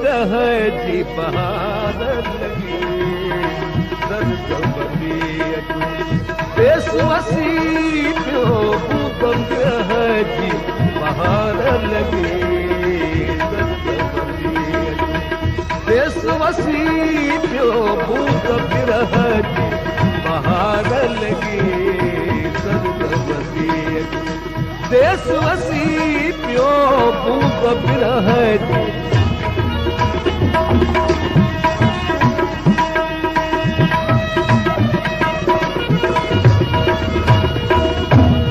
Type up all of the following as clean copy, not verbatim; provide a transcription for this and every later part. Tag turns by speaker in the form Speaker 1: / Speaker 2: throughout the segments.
Speaker 1: बिरह जी बहार लॻी। दर्द बंदीअ जो देस वसी पियो, बूंद बिरह जी बहार लॻी। दर्द बंदीअ जो देस वसी पियो, बूंद बिरह जी बहार लॻी। दर्द बंदीअ जो देस वसी पियो, बूंद बिरह जी।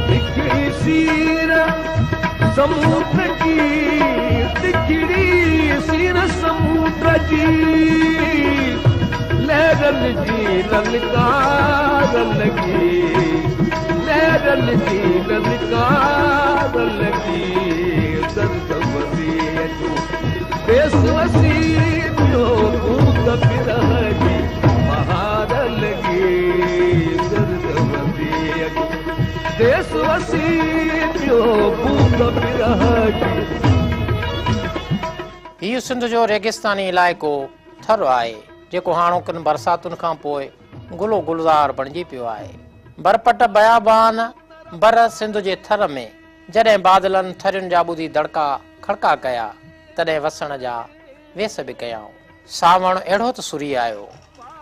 Speaker 1: हिकिड़ी सीर समुंड जी, हिकिड़ी सीर समुंड जी, लहरनि जी ललकार लॻी, लहरनि जी ललकार लॻी। दर्द बंदीअ जो देस वसी पियो, बूंद बिरह जी बहार लॻी। दर्द बंदीअ जो देस वसी पियो, बूंद बिरह जी।
Speaker 2: हीउ सिंध जो रेगिस्तानी इलाइक़ो थर आहे, जेको हाणोकनि बरसातुनि खां पोइ गुलो गुलज़ार बणिजी पियो आहे। बरपट बयाबान बर सिंध जे थर में जॾहिं बादलनि थरियुनि जा ॿुधी दड़का खड़का कया, तॾहिं वसण जा वेस बि कयाऊं। सावण अहिड़ो त सुरी आयो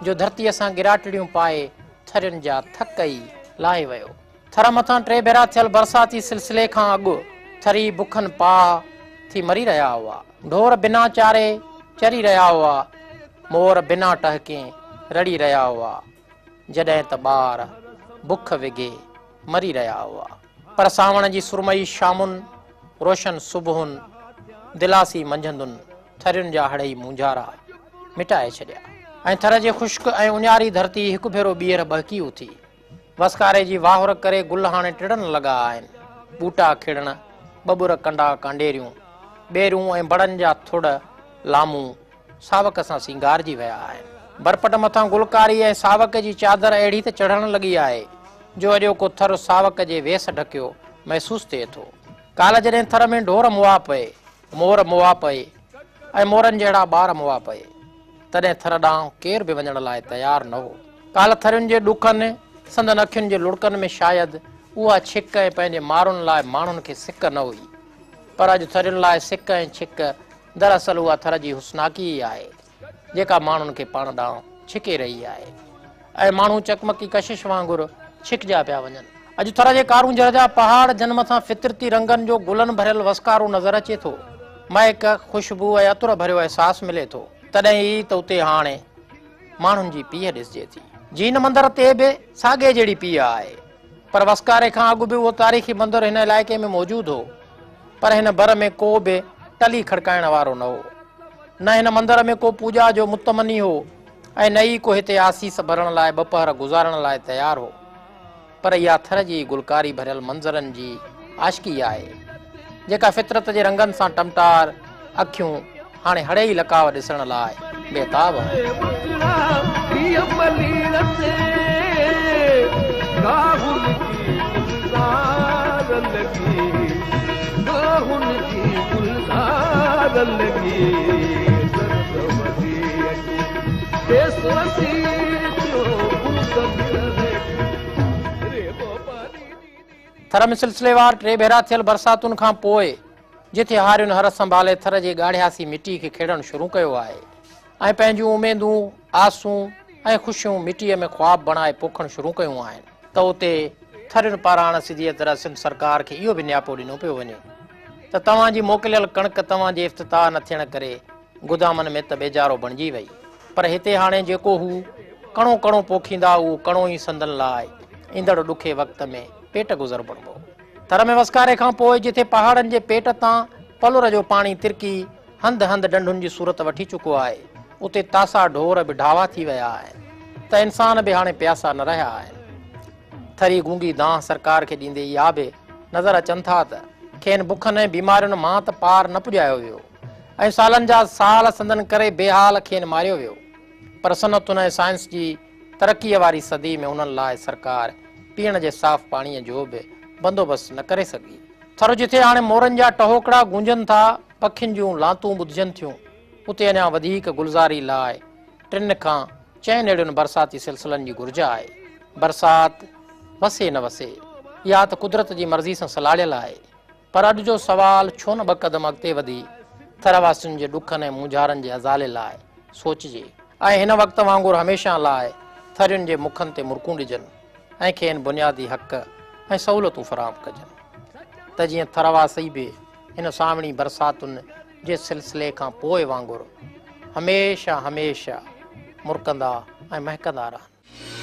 Speaker 2: जो धरतीअ सां गिराटड़ियूं पाए थरियुनि जा थक ई लाहे वियो। थर मथां टे भेरा थियल बरसाती सिलसिले खां अॻु थरी बुखनि पाह थी मरी रहिया हुआ, ढोर बिना चारे चरी रहिया हुआ, मोर बिना टहके रड़ी रहिया हुआ, जॾहिं त ॿार बुख विघे मरी रहिया हुआ। पर सावण जी सुरमई शामुनि, रोशन सुबुहुनि, दिलासी मंझंदुनि थरियुनि जा हड़ई मूंझारा मिटाए छॾिया ऐं थर जे ख़ुश्क ऐं उञारी धरती हिकु भेरो ॿीहर बहकी उथी। वसकारे जी वाहुर करे गुल हाणे टिड़ण लॻा आहिनि, ॿूटा खिड़ण, ॿबुर कंडा कांडेरियूं, ॿेरूं ऐं बड़नि जा थुड़ लामूं सावक सां सिंगारजी विया आहिनि। बरपट मथां गुलकारी ऐं सावक जी चादर अहिड़ी त चढ़ण लॻी आहे जो अॼोको थर सावक जे वेस ढकियो महसूसु थिए थो। काल्ह जॾहिं थर में ढोर मुआ पए, मोर मुआ पए ऐं मोरनि जहिड़ा ॿार मुआ पए, तॾहिं थर ॾांहुं केरु बि वञण लाइ तयारु न हो। काल्ह थरियुनि जे ॾुखनि, संदन अखियुनि जे लुड़कनि में शायदि उहा छिक ऐं पंहिंजे मारुनि लाइ माण्हुनि खे सिक न हुई, पर अॼु थरियुनि लाइ सिक ऐं छिक दरअसल उहा थर जी हुस्नाकी ई आहे जेका माण्हुनि खे पाण ॾांहुं छिके रही आहे ऐं माण्हू चकमकी कशिश वांगुरु छिकजा पिया वञनि। अॼु थर जे कारंझर जा पहाड़ जन मथां फितरती रंगनि जो गुलनि भरियल वसकारो नज़र अचे थो, महक, ख़ुशबू ऐं अतुर भरियो अहसासु मिले थो, तॾहिं ई त उते हाणे माण्हुनि जी पीह ॾिसजे थी। जीन मंदर ते बि साॻे जहिड़ी पीह आहे, पर वसकारे खां अॻु बि उहो तारीख़ी मंदर हिन इलाइक़े में मौजूदु हो, पर हिन बर में को बि टली खड़काइण वारो न हो। न हिन मंदर में को पूॼा जो मुतमनी हो ऐं न ई को हिते आसीस भरण लाइ ॿपहर गुज़ारण लाइ तयारु हो। पर इहा थर जी गुलकारी भरियल मंज़रनि जी आशिकी आहे जेका फितरत जे रंगनि सां टमटार अखियूं हाणे हड़े ई लकाव ॾिसण लाइ बेताब आहिनि। थर में सिलसिलेवार टे भेरा थियल बरसातुनि खां पोइ जिथे हारियुनि हर संभाले थर जे ॻाढ़ियासी मिटी खे खेड़णु शुरू कयो आहे ऐं पंहिंजूं उमेदूं, आसूं ऐं ख़ुशियूं मिटीअ में ख़्वाब बणाए पोखणु शुरू कयूं आहिनि त उते थरियुनि पारां सिधीअ तरह सिंध सरकार खे इहो बि न्यापो ॾिनो पियो वञे त तव्हांजी मोकिलियल कणिक तव्हांजे इफ़्तिताह न थियण करे गुदामनि में त बेजारो बणिजी वई, पर हिते हाणे जेको हू कणो कणो पोखींदा उहो कणो ई संदन लाइ ईंदड़ ॾुखे वक़्त में पेट गुज़र बणिबो। थर में वसकारे खां पोइ जिथे पहाड़नि जे पेट तां पलुर जो पाणी तिरकी हंधि हंधि ढंढुनि जी सूरत वठी चुको आहे, उते तासा ढोर बि ढावा थी विया आहिनि त इंसान बि हाणे प्यासा न रहिया आहिनि। थरी गूंगी दांह सरकार खे ॾींदे इहा बि नज़र अचनि था त खेनि बुखनि ऐं बीमारियुनि मां त पार न पुॼायो वियो ऐं सालनि जा साल संदन करे बेहाल खेनि मारियो वियो, पर सनअतुनि ऐं साइंस जी तरक़ीअ वारी सदी में उन्हनि लाइ सरकार पीअण जे साफ़ पाणीअ जो बि बंदोबस्तु न करे सघी। थर जिथे हाणे मोरनि जा टहोकड़ा गूंजनि था, पखियुनि जूं लातूं ॿुधिजनि थियूं, اتي اڃا وڌيڪ گلزاري لاء ٽن کان چئن اهڙين برساتي سلسلن جي گهرج آهي. برسات وسي نه وسي، اها ته قدرت جي مرضي سان سلهاڙيل آهي. پر اڄ جو سوال ڇو نه ٻه قدم اڳتي وڌي ٿر واسين جي ڏکن ۽ مونجهارن جي ازالي لاء سوچجي ۽ هن وقت وانگر هميشه لاء ٿرين جي مکن تي مرڪون ڏجن ۽ کين بنيادي حق ۽ سهولتون فراهم ڪجن ته جيئن ٿر واسي به هن سانوڻي برساتن جي سلسلي کان پوء وانگر هميشه هميشه مرڪندا ۽ مهڪندا رهن.